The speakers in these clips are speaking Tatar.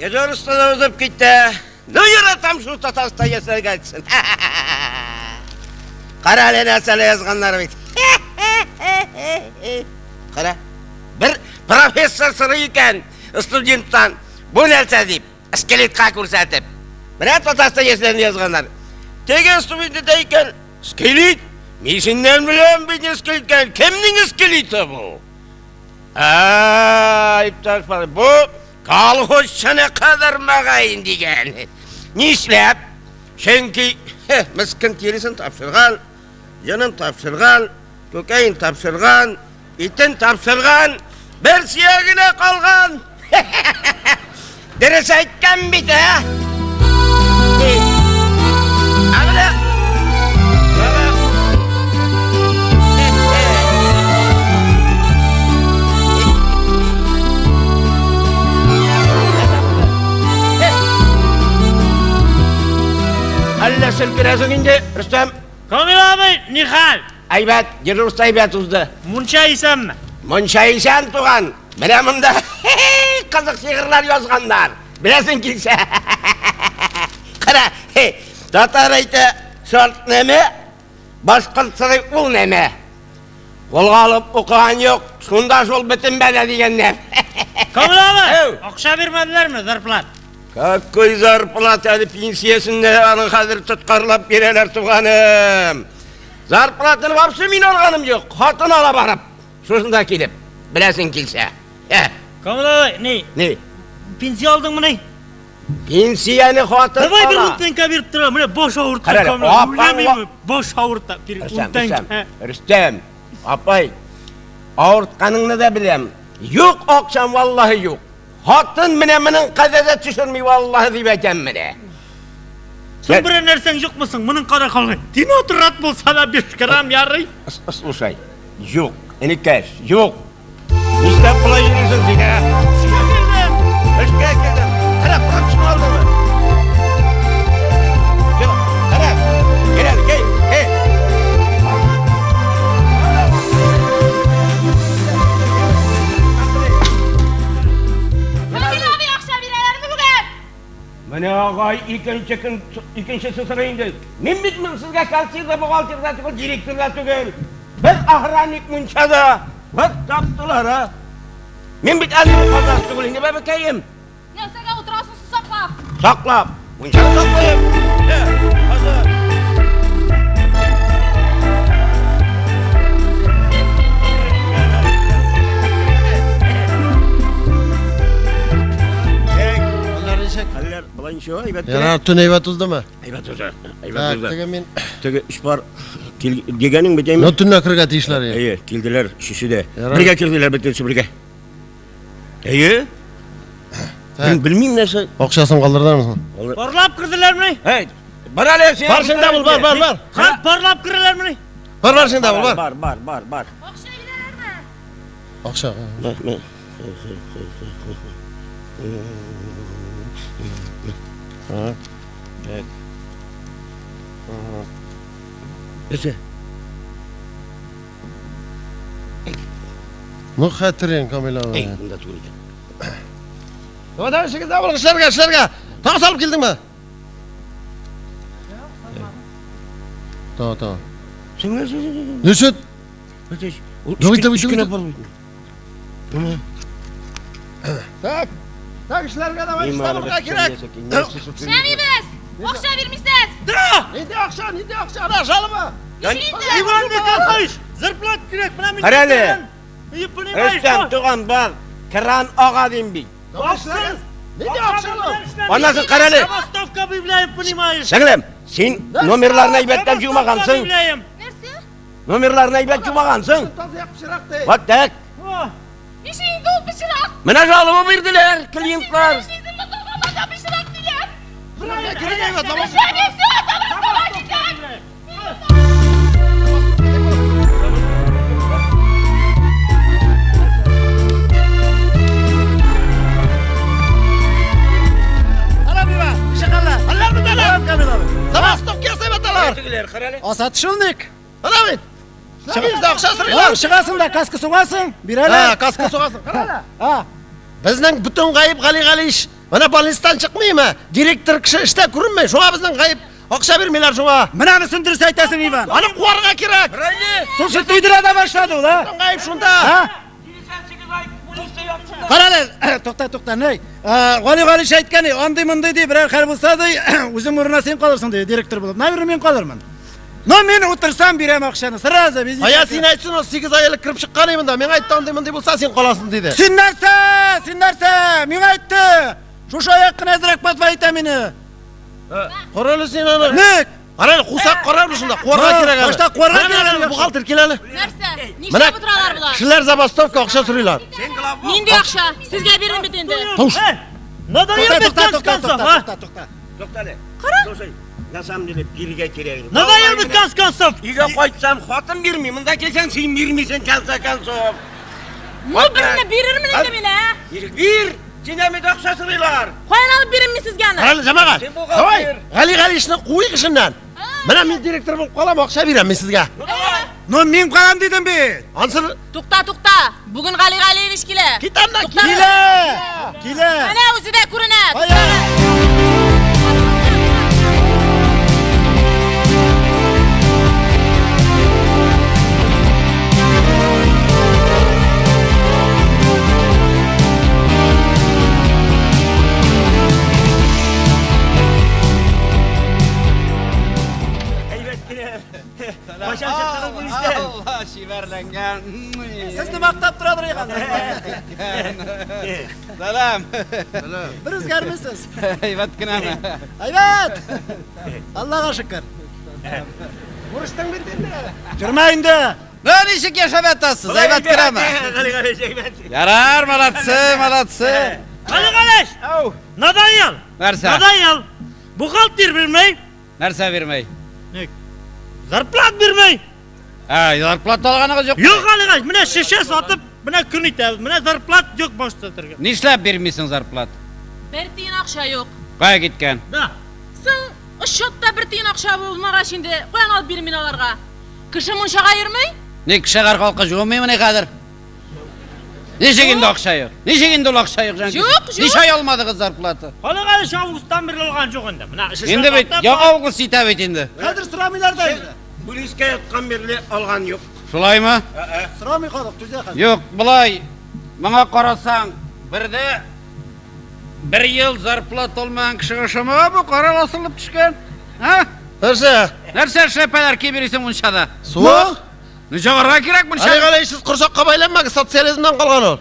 Дежурствоны узып китте. Ну, яратам шул Татарстан яшьләр әйтсен. Кара әле нәрсәләр язганнар бит. Кара. Бер профессор сорый икән студенттан, бу нәрсә дип, скелетка күрсәтеп. Менә Татарстан яшьләрен язганнар. Теге студент әйтә икән, скелет? Мин синнән беләм бит скелет икән. Кемнең скелеты бу? А, иптәш, бу колхозчыны кадырмагайын дигән. Нишләп? Чөнки мескен тиресен тапшырган, җанын тапшырган, күкәен тапшырган, итен тапшырган, бер сөягенә калган. Дөрес әйткән бит, ә? Ә менә Әллә селкенәсең инде, Рөстәм? Камил абый, ни хәл? Әйбәт, дежурство әйбәт узды. Мунча исәнме? Мунча исән, туган. Менә монда кызык шигырьләр язганнар. Беләсең килсә. Кара, татар әйтә, шарт нәмә, башкорт сорый ул нәмә. Кулга алып укыган юк, шунда шул бөтен бәла дигәннәр. Камил абый, акча бирмәделәрме, зарплат? Какой зарплат, әле пенсиясен дә аның хәзер тоткарлап бирәләр, туганым. Зарплатны вообще мин алганым юк, хатын ала барып. Шушында килеп, беләсең килсә. Камил абый, ни? Ни? Пенсия алдыңмыни? Пенсияне хатын Давай бер ала. ун тәңкә биреп тора, менә баш авырта, Кара әле, Камил. апаң Үләмиме? Баш авырта, бир ун Рөстәм, тәңкә. Рөстәм, Рөстәм, апай, авыртканыңны да беләм. Юк акчам, валлаһи юк. Хатын менә моның кадәр дә төшерми, валлаһи дип әйтәм менә. Соң берәр нәрсәң юкмы соң? Моның кара калган. Динотрат булса да 5 грамм ярый. Слушай, юк, энекәш, юк. Нишләп болай йөрисең син, ә? Эшкә килдем. Эшкә килдем. Кара, пропуск алдыңмы? Юк, кара. Кил әле, кил, кил. Камил абый, акча бирәләрме бүген? Менә агай икенче көн, икенчесе сорый инде. Мин бит моның сезгә кассир да, бухгалтер да түгел, директор да түгел. Бер охранник мунчада. Вот таптылар, а. Мин бит әле казас түгел инде, бәбекәем. Нәрсәгә утырасың сез саклап? Саклап. Мунчаны саклыйм. Хәзер. Хәлләр болай ничего, әйбәт кенә. Ярар, төн әйбәт уздымы? Әйбәт узды. Әйбәт Так, узды. теге мин. Теге өч пар кил дигәнең бит әйме? Ну, төнлә керергә тиешләр. Әйе, килделәр өчесе дә. Ярар. Бергә килделәр бөтенесе бергә. Әйе. Мин белмим нәрсә. Акчасын калдырдыңмы соң? Парлап керделәрмени? Әй, бар әле син. Бар син дә бул, бар, бар, бар. Хан парлап керәләрмени? Бар, бар син дә бул, бар. Бар, бар, бар, бар. Акча бирәләрме? Акча. Бар, бар. Так. Нәрсә? Ну, хәтерең, Камил абый. Эй, монда түгел икән. Давай, эшегез дә бул, эшләргә, эшләргә. Тагы салып килдеңме? Тагы, тагы. Син нәрсә? Нәрсә? Ул Давай, давай, өч кенә давай. бар бит. Менә. Так. Так, эшләргә давай, эшләп булырга кирәк. Эшләмибез! Акча бирмисез! Да! Нинди акча, нинди акча, ана жалоба. Ничек инде? Иван Михайлович, зарплат кирәк, менә мин. Кара әле. Не понимаешь, Рөстәм, туган бар. Кран ага дим бит. Давай эшләгез. Нинди акча ул? Аннан соң кара әле. Забастовка объявляем, понимаешь? Сеңлем, син номерларны әйбәтләп җумагансың. Объявляем. Нәрсә? Номерларны әйбәт җумагансың. Таза як пычрак ди. Вот так. О, Ничек инде ул пычрак? Менә жалоба бирделәр клиентлар. Эшлисең базарга пычрак диләр. Кирәк әйбәт, забастовка. Эшләмим, все, забастовка китәм! Забастовка ясый бит алар. Тегеләр, кара әле. Асатшылник. Ана бит. Эшләмибез дә акча сорыйлар. Чыгасың да каска сугасың, Ха, бирәләр. каска сугасың. Кара әле. А, Безнең бөтен гаеп Гали Галиш. Менә больницадан чыкмыймы? Директор кеше эштә күренми. Шуңа безнең гаеп. Акча бирмиләр шуңа. Менә бесен дөрес әйтәсең, Иван. Аны куарга кирәк. Слушай, туйдыра да башлады ул, а? Гаеп шунда. Кара әле, тукта, тукта, ней. Гали Галич әйткән, андый-мондый ди, берәр хәл булса ди, үзең урынына син калырсың ди, директор булып. Наверное, мин калырмын. Но мин утырсам бирәм акчаны, сразу, без. Ая син әйтсен, ул 8 ай элек кереп чыккан иде монда. Миңа әйтте, андый-мондый булса син каласың диде. Син нәрсә? Син нәрсә? Миңа әйтте. Шушы аяк кына әзрәк патва итә мине. Кара әле син аны. Ник? Кара әле, кусак кара әле шунда, куарга кирәк әле. Башта куарга кирәк әле. Бухгалтер кил әле. Нәрсә? Нишләп утыралар болар? Кешеләр забастовка акча сорыйлар. Нинди акча? Сезгә бирдем бит инде. Туш. Надоел бит концов, а? Тукта, тукта әле. Слушай, на самом деле биргә кирәк. Надоел бит концов. Өйгә кайтсам, хатын бирми, монда килсәң, син бирмисең, конца концов. Ну, берне бирермен инде мин, ә? Бир! Синнән бит акча сорыйлар. Каян алып бирим мин сезгә аны? Кара әле, җәмәгать. Син бухгалтер. Давай, Гали Галичны куыйк эшеннән. Менә мин директор булып калам, акча бирәм мин сезгә. Ну, мин калам дидем бит. Ансы Тукта, тукта. Бүген Гали Галиевич килә. Кит аннан, Тукта. Килә! Килә! Менә үзе дә күренә. Кая? Әйбәт кенә. Кайчан чыктыгыз бу эштән? Алла чибәрләнгән. Сезне мактап торадыр икән. Сәлам. Бер үзгәрмисез. Әйбәт кенәме? Әйбәт! Аллага шөкер. Бурычтың бит инде. Йөрмә инде. Ну, ничек яшәп ятасыз? Әйбәт кенәме? Гали Галич, әйбәт. Ярар, молодцы, молодцы. Гали Галич! Надоел! Нәрсә? Надоел! Бухгалтер бирмей, Нәрсә бирмей? зарплат бирмей. Ә, зарплата алганыгыз юк. Юк, Гали Галич, менә шешә сатып, менә көн итәбез. Менә зарплат юк башта торган. Нишләп бирмисең зарплат? Бер тиен акча юк. Кая киткән? Да. Соң, счетта бер тиен акча булмагач инде, каян алып бирим мин аларга? Кеше мунчага йөрми? Ник шәһәр халкы жуынмыймыни хәзер? Ничек инде акча юк? Ничек инде ул акча юк, җан? Юк, юк. Ничә ай алмадыгыз зарплата? Гали Галич августтан бирле алган юк инде. Менә шешә Инде бит сатып, яңа август җитә бит инде. Хәзер сорамыйлар да инде. Бүлискә яткан бирле алган юк. Шулаймы? Сорамый халык, түзә хәзер. Юк, болай моңа карасаң, бердә бер ел зарплата алмаган кешегә ошамага бу карар асылып төшкән. Һа? Нәрсә? Нәрсә эшләпәләр киеп йөрисең мунчада? Суык? Ну, чыгарга кирәк мунча. Гали Галич, сез корсакка бәйләнмәгез, социализмнан калган ул.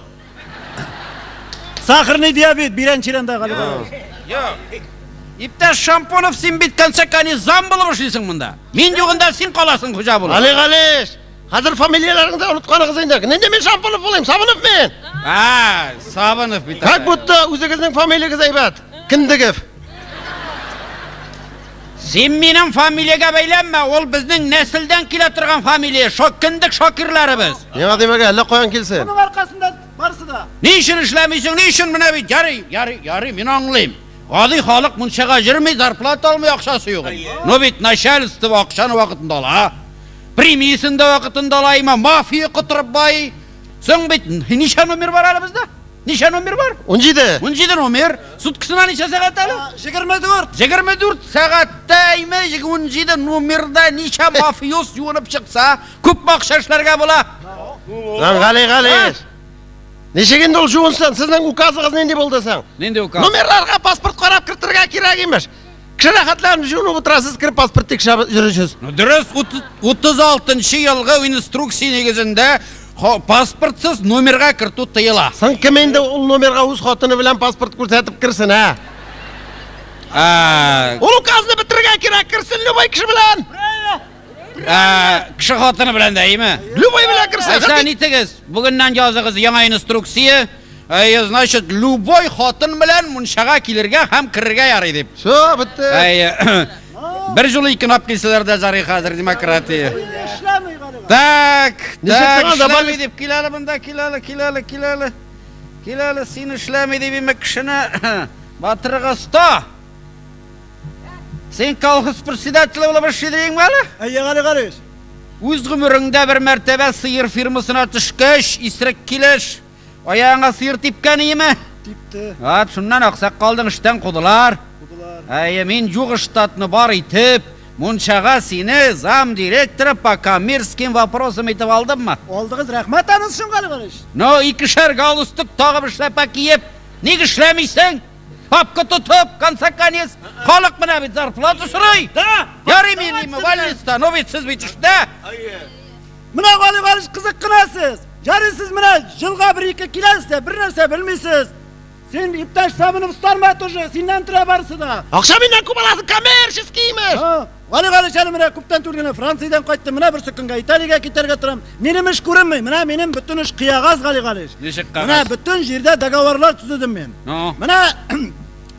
Сахарный диабет, бирән чирәндә Гали Галич. Юк. Иптәш Шампунов, син бит конце конец зам булып эшлисең монда. Мин югында син каласың хуҗа булып. Гали Галич, хәзер фамилияләреңне дә онытканыгыз инде. Нинди мин Шампунов булыйм, Сабынов мин. А, Сабынов бит. Как будто үзегезнең фамилиягез әйбәт. Кендегев. Син минем фамилиягә бәйләнмә, ул безнең нәселдән килә торган фамилия. Шок кендек шакирләребез. Миңа димәк, әллә каян килсен. Моның аркасында барысы да. Ни өчен эшләмисең, ни өчен менә бит ярый, ярый, ярый, мин аңлыйм. Гади халык мунчага йөрми, зарплата алмый, акчасы юк. Но бит начальство акчаны вакытында ала. Премиясен дә вакытында ала, има мафия котырып бай. Соң бит ничә номер бар әле бездә? Ничә номер бар? 17. 17 номер. Суткасына ничә сәгать әле? 24. 24 сәгатьтә име 17 номерда ничә мафиоз юынып чыкса, күп акча эшләргә була. Лан Гали Галич. Ничек инде ул жуынсын? Сезнең указыгыз нинди булды соң? Нинди указ? Номерларга паспорт карап кертергә кирәк имеш. Кеше рәхәтләнеп жуынып утыра, сез кереп паспорт тикшереп йөрисез. Ну, дөрес, 36 елгы инструкция нигезендә паспортсыз номерга кертү тыела. Соң кем инде ул номерга үз хатыны белән паспорт күрсәтеп керсен, ә? Ул указны бетерергә кирәк, керсен любой кеше белән. Кеше хатыны белән дә, име? Любой белән керсен. Әйсә, нитегез, бүгеннән языгыз яңа инструкция. Значит, любой хатын белән мунчага килергә һәм керергә ярый дип. Всё, бетте. Бер жолы ике алып килсәләр дә жарый хәзер демократия. Эшләми Гали Галич. Так, Ничек так, сиңа да эшләми больниц- дип кил әле монда, кил әле, кил әле, кил әле. Кил әле, син эшләми дип име кешене батырырга оста. Син колхоз председателе булып эшлидеңме әле? Әйе, Гали Галич. Үз гомереңдә бер мәртәбә сыер фирмасына төшкәч, исерек килеш, аягыңа сыер типкән иеме? Типте. Вот, шуннан аксак калдың, эштән кудылар. Кудылар. Әйе, мин юк штатны бар итеп, мунчага сине зам директоры по коммерческим вопросам итеп алдыммы? Алдыгыз, рәхмәт анысы өчен, Гали Галич. Ну, икешәр галстук тагып эшләпә киеп, ник эшләмисең? Папка тотып, конца конец, халык менә бит зарплата сорый. Да. Ярый мин име, больниста, но бит сез бит эштә. Менә Гали Галич кызык кына сез. Ярый сез менә елга бер-ике киләсез дә, бер нәрсә белмисез. Син иптәш Сабынов старма тоже, синнән тора барысы да. Акча миннән күп аласың, коммерческий имеш. Ха, Гали Галич әле менә күптән түгел генә Франциядән кайттым, менә берсе көнгә Италиягә китәргә торам. Минем эш күренми, менә минем бөтен эш кыягаз, Гали Галич. Ничек Менә кагаз? бөтен җирдә договорлар төзедем мин. Ну, Менә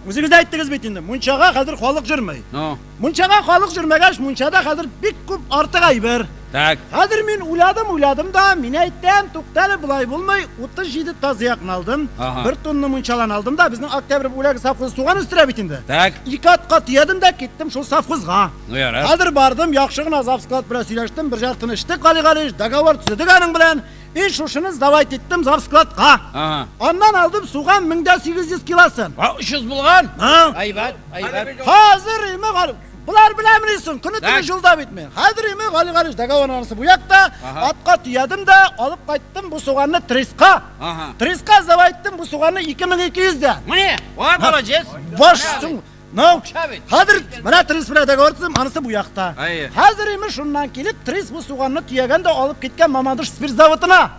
үзегез дә әйттегез бит инде, мунчага хәзер халык йөрми. ну, Мунчага халык йөрмәгәч, мунчада хәзер бик күп артык әйбер. так. Хәзер мин уйладым, уйладым да, мин әйттем, туктале, болай булмый, 37 тазыякны алдым, Ага. бер тонна мунчалан алдым да, безнең Октябрь бүләге совхозы суган үстерә бит инде. Так. Ике атка төядем дә киттем шул совхозга. Ну, ярар. Хәзер бардым, яхшы гына завсклад белән сөйләштем, бер жартыны эчтек, Гали Галич, договор төзедек аның белән. И шушыны сдавать иттем завскладка. Ага. Аннан алдым суган 1800 килосын. А, 300 булган? Ha? Әйбәт, әйбәт. Хәзер име Гали, Булар беләмени соң, көне төне Так. юлда бит мин. Хәзер име Гали Галич договор анысы бу якта, Ага. атка төядем дә, алып кайттым бу суганны Треска. Ага. Треска сдавать иттем бу суганны 2200 дә. Менә, вот молодец. Баш соң. Ну, Акча бит. хәзер менә Трес белән договор төзем, анысы бу якта. Әйе. Хәзер име шуннан килеп Трес бу суганны төягән дә алып киткән Мамадыш спирт заводына.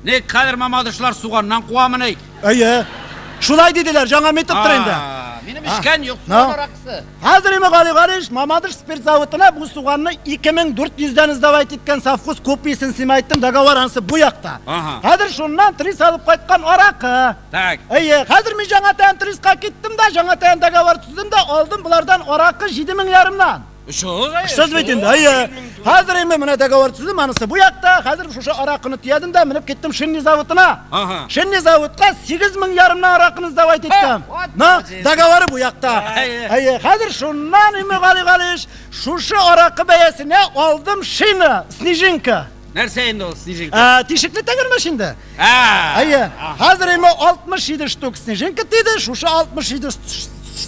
Ник хәзер Мамадышлар суганнан куамыни? Әйе. Шулай диделәр, жаңа методтыр инде. Минем эчкән юк, Ну. суган аракысы. Хәзер име Гали Галич Мамадыш спирт заводына бу суганны 2400 дән сдавать иткән совхоз копиясен сиңа әйттем, договор анысы бу якта. Ага. Хәзер шуннан Трес алып кайткан аракы. Так. Әйе, хәзер мин жаңа тән Треска киттем дә, жаңа тән договор төздем дә, алдым булардан аракы 7500-нан. Шул. Сүз бит инде, әйе. Хәзер инде менә договор төздем, анысы бу якта. Хәзер шушы аракыны төядем дә, менеп киттем шинный заводына. Ага. Шинный заводка 8500-нан аракыны сдавать иттем. вот На, молодец. договоры бу якта. Әйе. Әйе, хәзер шуннан инде Гали Галич шушы аракы бәясенә алдым шина, снежинка. Нәрсә инде ул снежинка? Ә, тишекле тәгәрмәч инде. А. Әйе, хәзер инде 67 штук снежинка тиде, шушы 67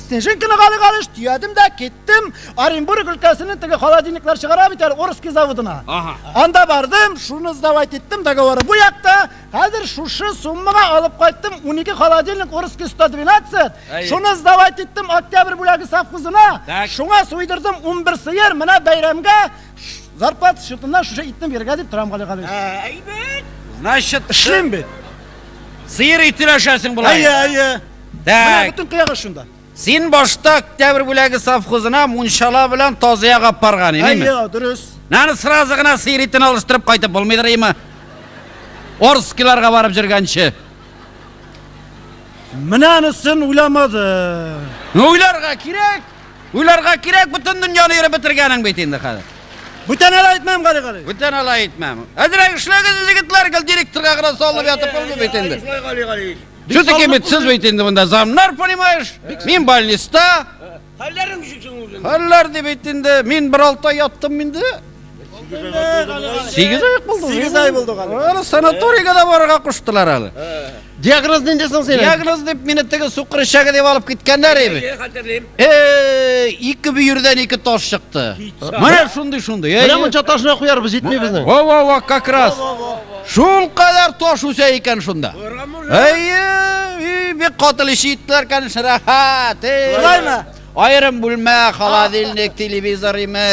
снежинканы Гали Галич төядем дә киттем Оренбург өлкәсенең теге холодильниклар чыгара бит әле Орский заводына. Ага. Анда бардым, шуны сдавать иттем, договоры бу якта. Хәзер шушы суммага алып кайттым 12 холодильник Орский 112. Әйе. Шуны сдавать иттем Октябрь бүләге совхозына. Так. Шуңа суйдырдым 11 сыер, менә бәйрәмгә зарплата счетыннан шушы итне бирергә дип торам Гали Галич. Әйбәт. Значит, Эшлим бит. Сыер ите өләшәсең болай. Әйе, әйе. Менә Так. бөтен кыягы шунда. Син башта Октябрь бүләге совхозына мунчала белән тазыяга алып барган, име? Әйе, дөрес. Наны сразу гына сыер итен алыштырып кайтып булмыйдыр име? Орскиларга барып жүргәнче. Менә анысын уйламадым. Ну, уйларга кирәк. Уйларга кирәк, бөтен дөньяны йөреп бетергәнең бит инде хәзер. Бүтән әле әйтмәм, Гали Галич. Бүтән алай әйтмәм. Әзрәк эшләгез, егетләр, гел директорга гына салынып ятып булмый бит инде. Шулай Гали Галич. Все-таки бит сез бит инде монда замнар, понимаешь? Мин больниста. Хәлләрең ничек соң үзең? Хәлләр дип бит инде. Мин бер алты ай яттым инде. 8 ай булды. 8 ай булды, Гали. Аны санаторийга да барырга куштылар әле. Диагноз нинди соң синең? Диагноз дип мине теге сукыр эчәге дип алып киткәннәр иде. Әйе, хәтерлим. Эй, ике бөердән ике таш чыкты. Менә шундый шундый. Менә мунча ташына куярбыз, җитми безнең. Во, во, во, как раз. Шул кадәр таш үсә икән шунда. Әйе, бик катыл эш иттеләр, конечно, рәхәт. Шулаймы? Аерым бүлмә, холодильник, телевизор име.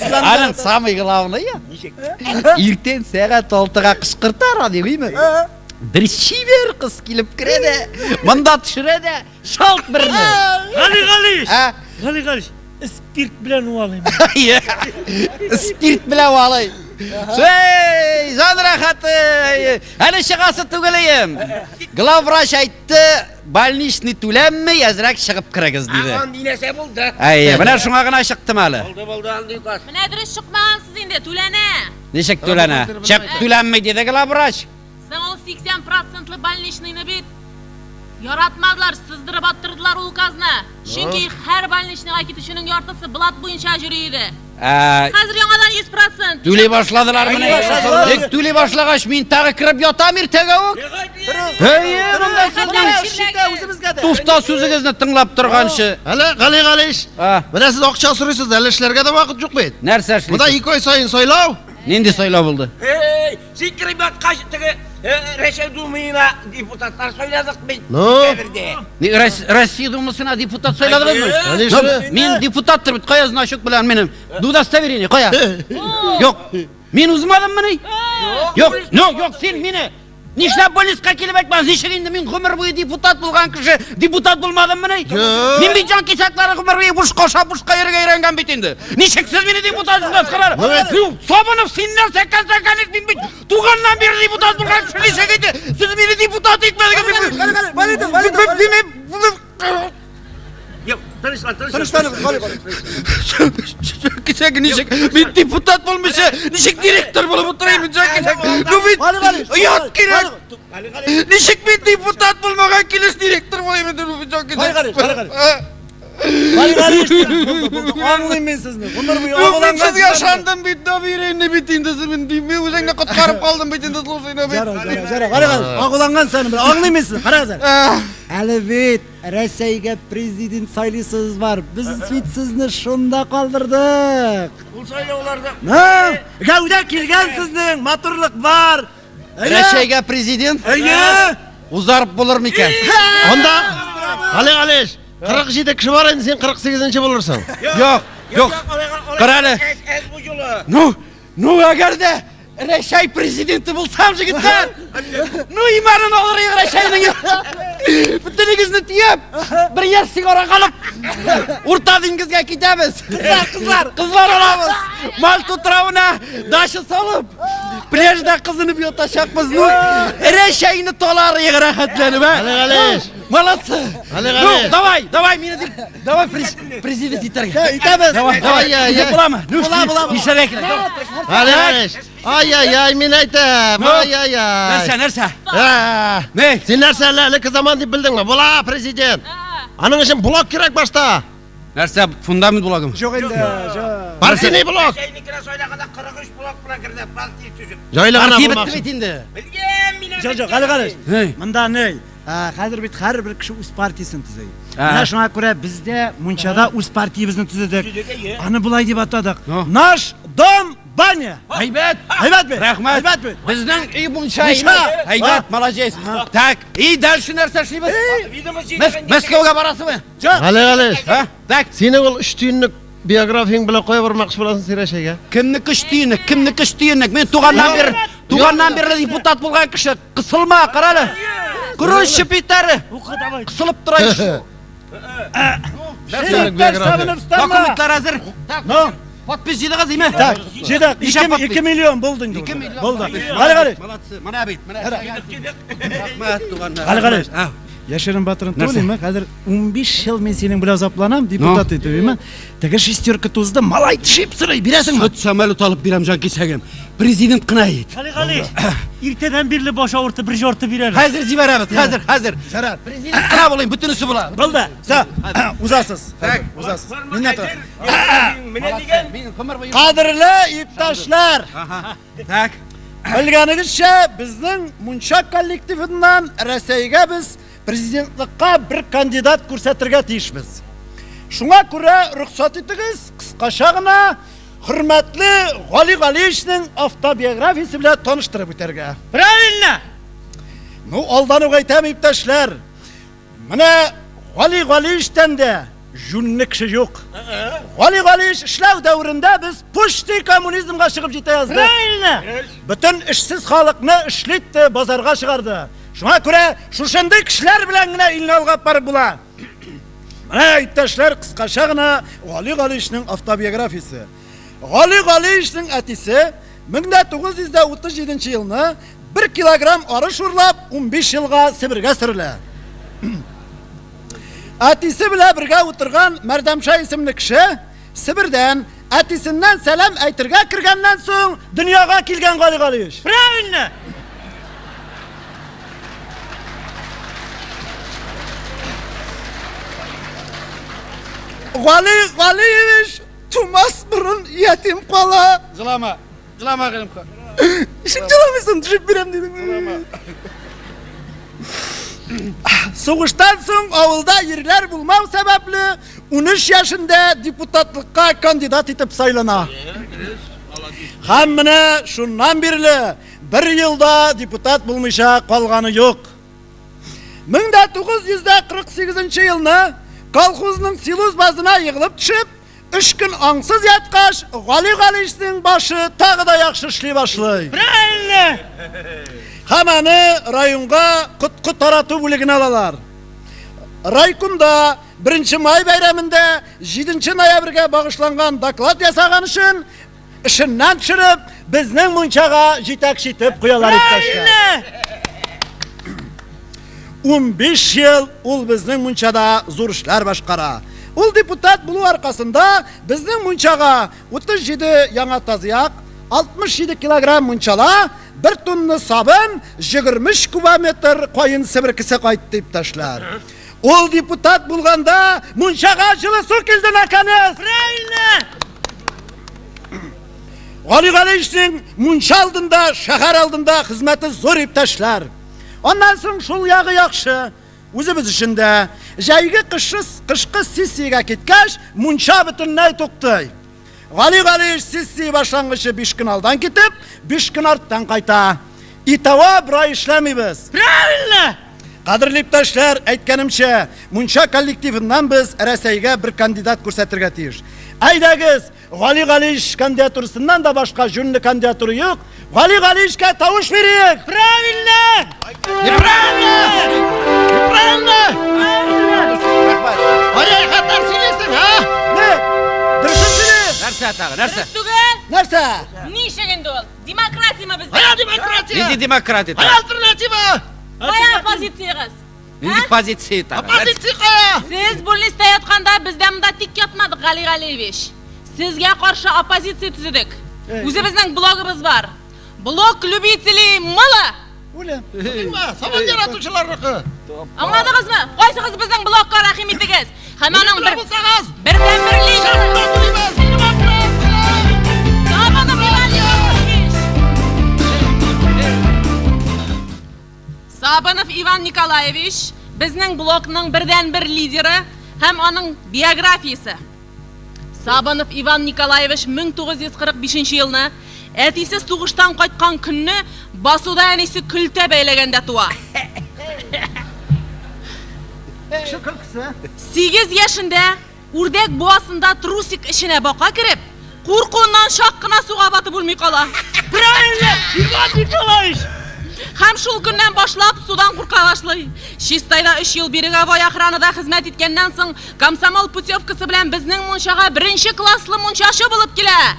Аның самый главный. Иртән сәгать 6-га кычкырта радио име. Бер чибәр кыз килеп керә дә, монда төшерә дә, шалт берне. Гали Галич! А? Гали Галич, спирт белән уалыйм. Спирт белән алай. Шей, жан рәхәте. Әле чыгасы түгел ием. Главврач әйтте, больничный түләнми, әзрәк чыгып керегез диде. Андый нәрсә булды. Әйе, менә шуңа гына чыктым әле. Булды, булды, андый указ. Менә дөрес чыкмагансыз инде, түләнә. Ничек түләнә? Чык түләнми диде главврач. Соң ул 80% больничныйны бит яратмадылар, сыздырып аттырдылар ул указны. Чөнки һәр больничныйга китүченең яртысы блат буенча йөри иде. Хәзер яңадан 100%. Түли башладылар менә. Башладылар. Тик түли башлагач, мин тагы кереп ятам иртәгә үк. Әйе, монда Хәтләр сезнең чирләгез. Туфта сүзегезне тыңлап торганчы. Әле Гали Галиш, менә сез акча сорыйсыз, әле эшләргә дә вакыт юк бит. Нәрсә эшлисез? Монда 2 ай саен сайлау. Нинди сайлау булды? Эй, сикереп яткач теге Рәсәй Думасына депутатлар сайладык бит. Россия Думасына депутат сайладыгызмы? Мин депутаттыр бит, кая значок белән минем? Удостоверение кая? Юк. Мин узмадыммыни? Юк, юк, син мине нишләп больницага килеп әйтмәдең? Ничек инде мин гомер буе депутат булган кеше, депутат булмадыммыни? Мин бит җан кисәкләре гомер буе бушка ашап, бушка йөрергә өйрәнгән бит инде. Ничек сез мине депутат итмәскәләр? Сабынов, син нәрсә кәнсәкәнек, мин бит туганнан бирле депутат булган кеше, ничек инде сез мине депутат итмәдегез? Юк, тынычлан, тынычлан. Кисәк ничек? Мин депутат булмыйча, ничек директор булып утырыйм? Кисәк. Ну бит оят кирәк. Ничек мин депутат булмаган килеш директор булыйм? Гали Галиш, аңлыйм мин сезне. Гомер буе агуланган. Мин сезгә ышандым бит, доверие бит инде мин үзеңне коткарып калдым бит инде, слушай, бит. Жара, жара, Гали Галиш, агуланган сәне бер, аңлыйм мин сезне. Карагыз әле. Әле бит Рәсәйгә президент сайлыйсыз бар. Без бит сезне шунда калдырдык. Ул сайлауларда. Гәүдә килгән сезнең, матурлык бар. Рәсәйгә президент? Әйе. Узарып булыр микән? Анда Гали Галиш, 47 кеше бар инде, син 48-нче булырсың. Юк, юк. Кара әле. Ну, ну әгәр дә Рәсәй президенты булсам, җегетләр. Ну, иманын алыр Рәсәйнең. Бөтенегезне төяп, бер яшь сигара калып, Урта диңгезгә китәбез. Кызлар, кызлар, кызлар алабыз. Мальта утравына дача салып, пляжда кызынып ятачакбыз. Ну, Рәсәйне талар рәхәтләнеп, ә? Гали Галиш. Молодцы. Гали Галиш. Ну, давай, давай, мине дип, давай президент итәргә. Итәбез. Давай, давай. Буламы? Була, була. Нишләргә кирәк? Гали Галиш. Ай-яй-яй, мин әйтәм. Ай-яй-яй. Нәрсә, нәрсә? Не? Син нәрсә әле элекке заман дип белдеңме? Була президент. Аның өчен блок кирәк башта. Нәрсә, фундамент блогым? Юк инде, юк. Партийный блок. Рәсәйнекенә сайлаганда 43 блок белән керде, партия төзеп. Җайлы гына Партия булмакчы. бетте бит инде. Белгән мин. Юк, юк, Гали Галиш. Монда ни? Хәзер бит һәрбер кеше үз партиясен төзи. Менә шуңа күрә без дә мунчада үз партиябезне төзедек. Аны болай дип атадык. Наш дом баня. Әйбәт. Әйбәт бит. Рәхмәт. Әйбәт бит. Безнең өй мунча. Мунча. Әйбәт, молодец. Так, и дальше нәрсә эшлибез? Мәскәүгә барасызмы? Гали Галиш. Так. Синең ул 3 тиенлек биографияң белән кая бармакчы буласың син Рәсәйгә? Кемнеке 3 тиенлек, кемнеке 3 тиенлек? Мин туганнан бер, туганнан бирле депутат булган кеше. Кысылма, кара әле. Күрүче питәре. Кысылып тора ич. Документлар әзер. Ну, подпись җыйдыгыз име? Так, җыйдык. 2 миллион булды инде. 2 миллион. Булды. Гали Галиш. Молодцы. Менә бит, менә. Рәхмәт, туганнар. Гали Галиш. Яшерен батырын түгелме? Хәзер 15 ел мин синең белән азапланам, депутат итеп, име? Теге шестерка тузды, малай төшеп сорый, бирәсеңме? Сөт самолет алып бирәм җан кисәгем. Президент кына ит. Гали Галиш, иртәдән бирле баш авырты бер жарты бирәле. Хәзер җибәрәбез, хәзер, хәзер. Ярар. Президент кына булыйм, бөтенесе була. Булды. Сә, узасыз. Узасыз. Миннәт. Менә дигән. Кадерле иптәшләр. Так. Белгәнегезчә, безнең мунча коллективыннан Рәсәйгә без президентлыкка бер кандидат күрсәтергә тиешбез. Шуңа күрә рөхсәт итегез, кыскача гына хөрмәтле Гали Галиевичның автобиографиясе белән таныштырып үтәргә. Правильно! Ну, алдан ук әйтәм, иптәшләр. Менә Гали Галиевичтән дә җүнле кеше юк. Гали Галиевич эшләү дәверендә без почти коммунизмга чыгып җитә яздык. Правильно! Бөтен эшсез халыкны эшлитте, базарга чыгарды. Шуңа күрә шушындый кешеләр белән генә илне алга барып була. Менә иптәшләр, кыскача гына Гали Галиевичның автобиографиясе. Гали Галиевичның әтисе 1937 елны 1 килограмм арыш урлап 15 елга Себергә сөрелә. Әтисе белән бергә утырган Мәрдәмша исемле кеше Себердән әтисеннән сәлам әйтергә кергәннән соң дөньяга килгән Гали Галиевич. Правильно! Гали Галиевич тумас борын ятим кала. Жылама, жылама Гыйлемхан. Ничек жыламыйсың, төшеп бирәм дидең. Жылама. Сугыштан соң авылда ирләр булмау сәбәпле 13 яшендә депутатлыкка кандидат итеп сайлана. Һәм менә шуннан бирле бер елда депутат булмыйча калганы юк. 1948 елны колхозның силос базына егылып төшеп, 3 көн аңсыз яткач, Гали Галиевичның башы тагы да яхшы эшли башлый. Правильно! Һәм аны районга коткы тарату бүлегенә алалар. Райкомда 1 май бәйрәмендә 7 ноябрьгә багышланган доклад ясаган өчен эшеннән төшереп, безнең мунчага җитәкче итеп куялар иптәшләр. 15 ел ул безнең мунчада зур эшләр башкара. Ул депутат булу аркасында безнең мунчага 37 яңа тазыяк, 67 килограмм мунчала, 1 тонна сабын, 23 кубометр каен себеркесе кайтты иптәшләр. Ул депутат булганда мунчага җылы су килде наконец. Правильно! Гали Галиевичның мунча алдында, шәһәр алдында хезмәте зур иптәшләр. Аннан соң шул ягы яхшы. Үзебез өчен дә җәйге кышкы сессиягә киткәч, мунча бөтенләй туктый. Гали Галиевич сессия башлангычы 5 көн алдан китеп, 5 көн арттан кайта. Итава бер ай эшләмибез. Правильно! Кадерле иптәшләр, әйткәнемчә, мунча коллективыннан без Рәсәйгә бер кандидат күрсәтергә тиеш. Әйдәгез, Гали Галиевич кандидатурасыннан да башка җүнле кандидатура юк. Гали Галиевичкә тавыш бирик! Правильно! Неправильно! Неправильно! Ай, хәтәр сөйлисең, ха? Не? Дөресен сөйли! Нәрсә тагы, нәрсә? Дөрес түгел? Нәрсә? Ничек инде ул? Демократияме бездә? Кая демократия? Нинди демократия Кая тагы? альтернатива? Кая оппозициягыз? Нинди позиция тагы? Оппозиция кая? Сез больниста ятканда бездә монда тик ятмадык, Гали Галиевич. Сезгә каршы оппозиция төзедек. Үзебезнең блогыбыз бар. Блог любителей мыла. Үле. Сабан яратучыларныкы. Аңладыгызмы? Кайсыгыз безнең блогка рәхим итегез? Һәм аның бер Булсагыз, бердән-бер лидеры Сабанов Иван Николаевич. Сабанов Иван Николаевич безнең блогның бердән-бер лидеры һәм аның биографиясе. Сабанов Иван Николаевич 1945 елны әтисе сугыштан кайткан көнне басуда әнисе көлтә бәйләгәндә туа. 8 яшендә үрдәк буасында трусик эченә бака кереп, куркуыннан чак кына суга батып үлми кала. Правильно! Иван Николаевич! Һәм шул көннән башлап судан курка башлый. Чистайда 3 ел береговой охранада хезмәт иткәннән соң комсомол путевкасы белән безнең мунчага беренче класслы мунчачы булып килә.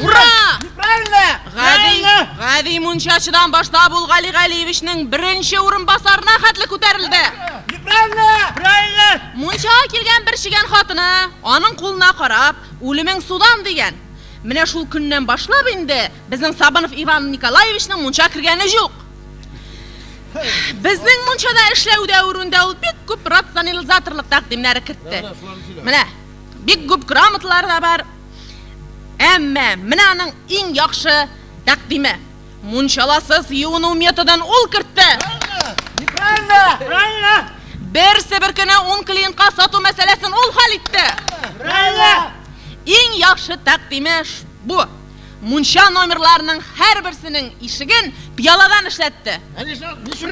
Ура! Правильно! Гади мунчачыдан башлап ул Гали Галиевичның беренче урынбасарына хәтле күтәрелде. Неправильно! Правильно! Мунчага килгән бер чегән хатыны аның кулына карап, үлемең судан дигән. Менә шул көннән башлап инде безнең Сабанов Иван Николаевичның мунча кергәне юк. Безнең мунчада эшләү дәверендә ул бик күп рационализаторлык тәкъдимнәре кертте. Менә бик күп грамоталар да бар. Әмма менә аның иң яхшы тәкъдиме. Мунчаласыз юыну методын ул кертте. Неправильно! Правильно! Берсе бер көне 10 клиентка сату мәсьәләсен ул хәл итте. Правильно! Иң яхшы тәкъдиме бу. Мунча номерларының һәрберсенең ишеген пыяладан эшләтте.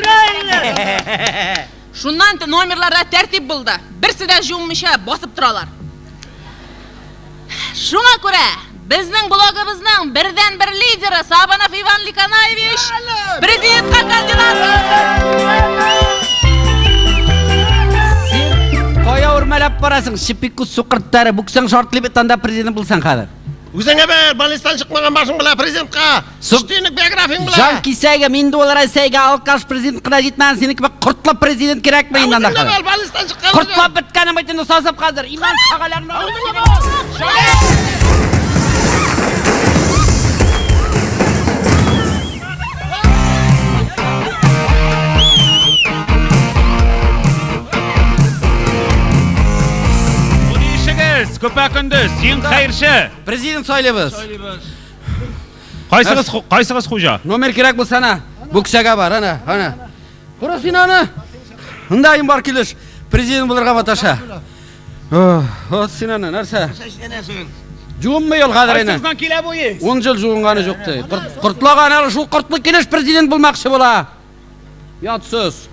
Правильно! Шуннан номерларда тәртип булды. Берсе дә җуынмыйча басып торалар. Шуңа күрә безнең блогыбызның бердән-бер лидеры Сабанов Иван Николаевич президентка кандидат. Син кая үрмәләп барасың? Шипик күз сукырттары, бүксәң шартлый бит анда президент булсаң хәзер. Үзеңә бер больницадан чыкмаган башың белән президентка. Синең биографияң белән. Жан кисәге, мин дә ул Рәсәйгә алкаш президент кына җитмәгән, синең кебек кортлы президент кирәкме инде анда Үзеңә хәзер? бер больницадан чыккан. Кортлап беткәнем бит инде сасып хәзер. Иман шагаларны Көпә көндез, син хәерче. Президент сайлыйбыз. Кайсыгыз, кайсыгыз хуҗа? Номер кирәк булса ана. Бу кесәгә бар, ана, ана. Кара син аны. Ында бар килеш президент булырга маташа. Вот син аны нәрсә? Жуынмый ул хәзер инде. Кайсыгыздан килә бу еш? 10 ел жуынганы юк ди. Кортлаган әле шул кортлы килеш президент булмакчы була. Ятсыз.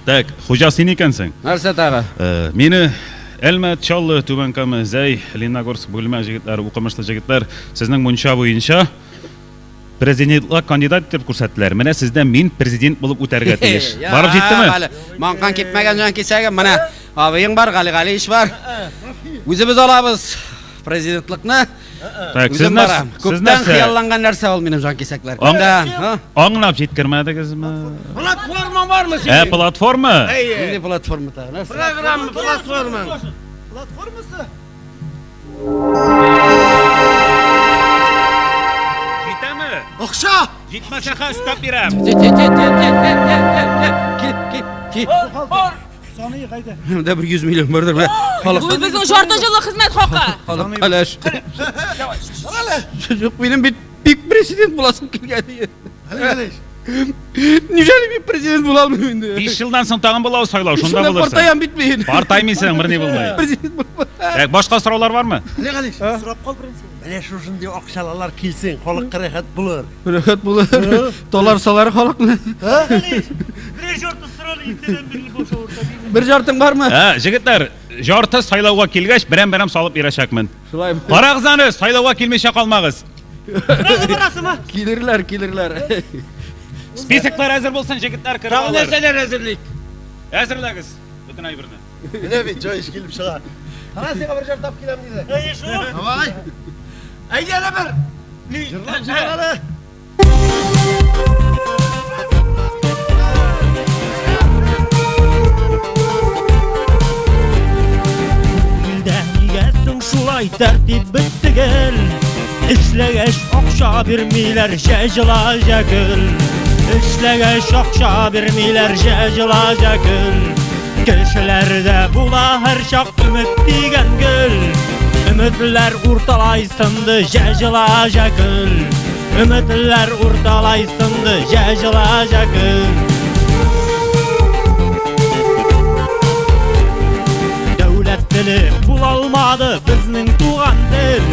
Так, хуҗа син икәнсең. Нәрсә тагы? Мине Әлмәт, Чаллы, Түбән Кама, Зәй, Лениногорск бүлмә җегетләре, укымышлы җегетләр сезнең мунча буенча президентлык кандидат итеп күрсәттеләр. Менә сездән мин президент булып үтәргә тиеш. Барып җиттеме? Маңкан кипмәгән җан кисәге. Менә абыең бар, Гали Галиевич бар. Үзебез алабыз президентлыкны. Так, сез күптән хыялланган нәрсә ул минем җан кисәкләр. Күптән. Аңлап җиткермәдегезме? Платформа бармы синең? Платформа? Нинди платформа тагы? Нәрсә? Программа, платформа. Платформасы? Җитәме? Акча! Җитмәсә хәзер өстәп бирәм. Ки. Саный кайда? Монда бер 100 миллион бардыр. Халык. Бу безнең жарты еллык хезмәт хакы. Халык калаш. Юк, минем бит бик президент буласым килгән. Гали. Неужели мин президент була алмыйм инде? 5 елдан соң тагын була сайлау, шунда булырсың. Картаям бит мин. Картаймыйсың, берни булмый. Президент булма. Так, башка сораулар бармы? Гали Галиевич, сорап кал беренче. Менә шушындый акчалар килсен, халыкка рәхәт булыр. Рәхәт булыр. Доллар салар халыкны. Бер жарты сорал иртәдән бирле бош авырта. Бер жартың бармы? Җегетләр, жарты сайлауга килгәч, берәм-берәм салып бирәчәкмен. Шулай. Карагыз аны, сайлауга килмичә калмагыз. Барасымы? Килерләр, килерләр. Списоклар әзер булсын, җегетләр кереп Тагы алыр. нәрсәләр әзерлик? Әзерләгез бөтен әйберне. Менә бит җай эш килеп чыга. Кара сиңа бер жарт алып киләм диде. Әйе шул. Давай. Әйдә әле бер. Җырлап җибәр әле. Илдә нигә соң шулай тәртип бетте гел? Эшләгәч акча бирмиләр, җәҗла җәгел. Эшләгәч акча бирмиләр, җәҗла җәгел. Кешеләрдә була һәрчак өмет дигән гөл. Өметләр урталай сынды, җәҗла җәгел. Өметләр урталай сынды, җәҗла җәгел. Дәүләт теле була алмады безнең туган тел.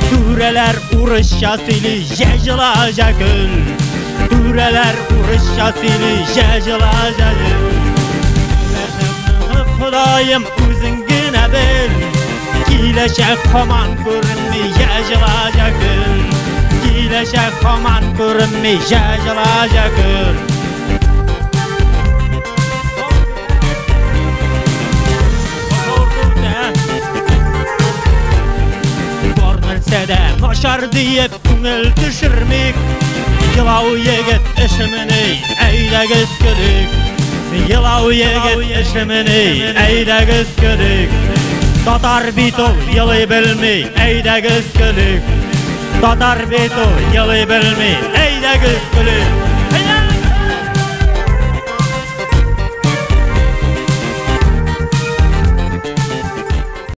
Түрәләр урысча сөйли, җәҗла җәгел. Түрәләр урысча сөйли, җәҗла җәгел. Ходаем үзең генә бел. Киләчәк һаман күренми, җәҗла җәгел. Киләчәк һаман күренми, җәҗла җәгел. Бар нәрсәдә начар диеп күңел төшермик. Елау егет эшемени, әйдәгез көлик. Елау егет эшемени, әйдәгез көлик. Татар бит ул елый белми, әйдәгез көлик. Татар бит ул елый белми, әйдәгез көлик.